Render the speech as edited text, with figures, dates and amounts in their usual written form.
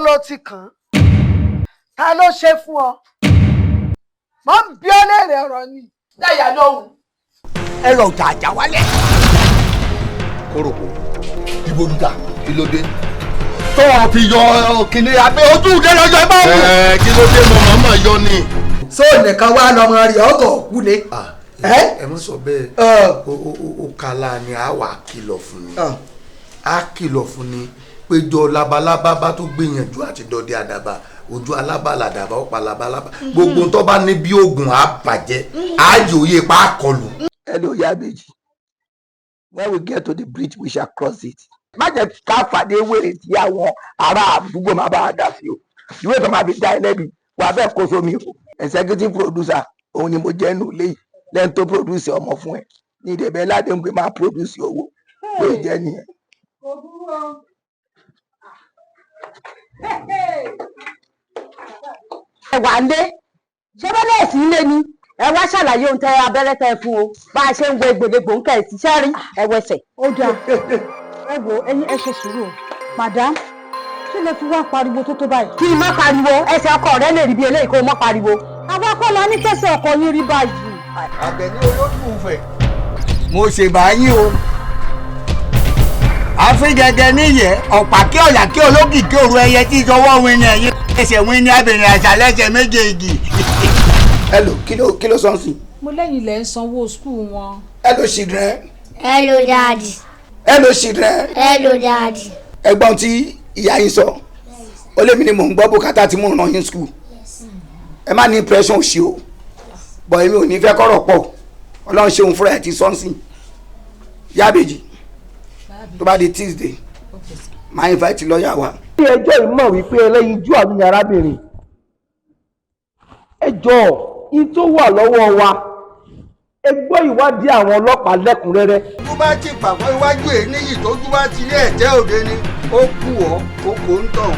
Ló ti kàn án? Ta ló ṣe fún ọ? Mo ń bí ọ léèrè ọ̀rọ̀ ni, dáyà lóhùn. Ẹ rọ jàjà wálẹ̀. Kórópò ìbòlùdà, kí ló dé tó o fi yọ kìnìún abẹ ojú ìdè lọ́jọ́ ẹ bá wù? Ẹ kí ló dé? Mo mọ̀ọ́mọ̀ yọ ni. Sóò nìkan wá lọmọ rẹ̀ ọgọ̀ kú ni. Ẹ mọ̀ sọ bẹ́ẹ̀, ó kala ni a wà kìlọ̀ fún ni, a kìlọ̀ fún ni péjọ labalábá bá tó gbìyànjú àti dọdẹ àdàbà, ojú alábàlà àdàbà ó pa labalábá. Gbogbo tó bá ní bí oògùn á bàjẹ́, á yòóyè pa á kọlù. Hello, Yabeji. When we get to the bridge, we shall cross it. Má jẹ́ ká fàdé wèrè tí àwọn ará àdúgbò máa bá a dá sí o. Ìwé tó máa fi dá ẹ lẹ́bi, wà á bẹ́ẹ̀ kó sómi o. Executive producer òun ni mo jẹ́ nù léyìí lẹ́nu tó produce ọmọ fún ẹ. Ní ìdẹ̀bẹ̀ ládéhùn pé máa produce owó. Pé jẹ́ nìyẹn. Kò burú o. Ẹ wà ń lé, ṣé bẹ́ẹ̀ náà sí ilé ni ẹ wá ṣàlàyé ohun tẹ abẹ́rẹ́ tẹ fún o, bá a ṣe ń wo egbòlegbò ń kẹ̀ ẹ́ síṣẹ́ rí ẹ wẹsẹ̀. Ó dáa, ẹ wo, ẹ̀yin ẹ ṣe sùúrù o. Madam, kí lè fi wá pariwo tó tó báyìí? Kí n má pariwo? Ẹsẹ̀ ọkọ rẹ lè rí bí eléyìí kó o má pariwo. Àwa kọ́ la ní kẹsẹ̀ ọkọ yín rí báyìí. Àbẹ̀ní olódùfẹ̀, mo ṣèbá yín o. Àfin gẹ́gẹ́ níyẹ̀ ọ̀pá kí ọ̀yà kí olókìkí òru ẹyẹ tí ìṣọwọ́ win ni ẹ̀yìn ẹsẹ̀ win ní abìnrin àṣà lẹ́sẹ̀ méjèèjì. Hello, kí ló sọ sí? Mo lẹ́yìn lẹ́ ń sanwó school wọn. Hello, children. Hello, Daddy. Hello, children. Hello, Daddy. Ẹ̀gbọ́n tí ìyá yín sọ, ó lé mi ni mò ń gbọ́ bùkátà tí mò ń ràn yín school. Ẹ má ní impression òṣì o, bọ̀ èmi ò ní fẹ́ kọ́rọ̀ pọ̀. Ọlọ́run ṣeun fúnra ẹ̀ ti sọ́nsìn. Yábèjì, tó bá di Tuesday, máa invite lọ́ọ̀yà wa. Ilé ẹjọ́ yìí mọ̀ wípé ẹlẹ́yinjú àánú ni arábìnrin. Ẹ jọ̀ọ́, in tó wà lọ́wọ́ wa, ẹ gbọ́ ìwádìí àwọn ọlọ́pàá lẹ́kùnrẹ́rẹ́. Tó bá ti pàpọ̀ iwájú ẹ̀ níyì, tójú bá ti ní ẹ̀jẹ̀ òde ni ó kú ọ́, ó kò ń tàn.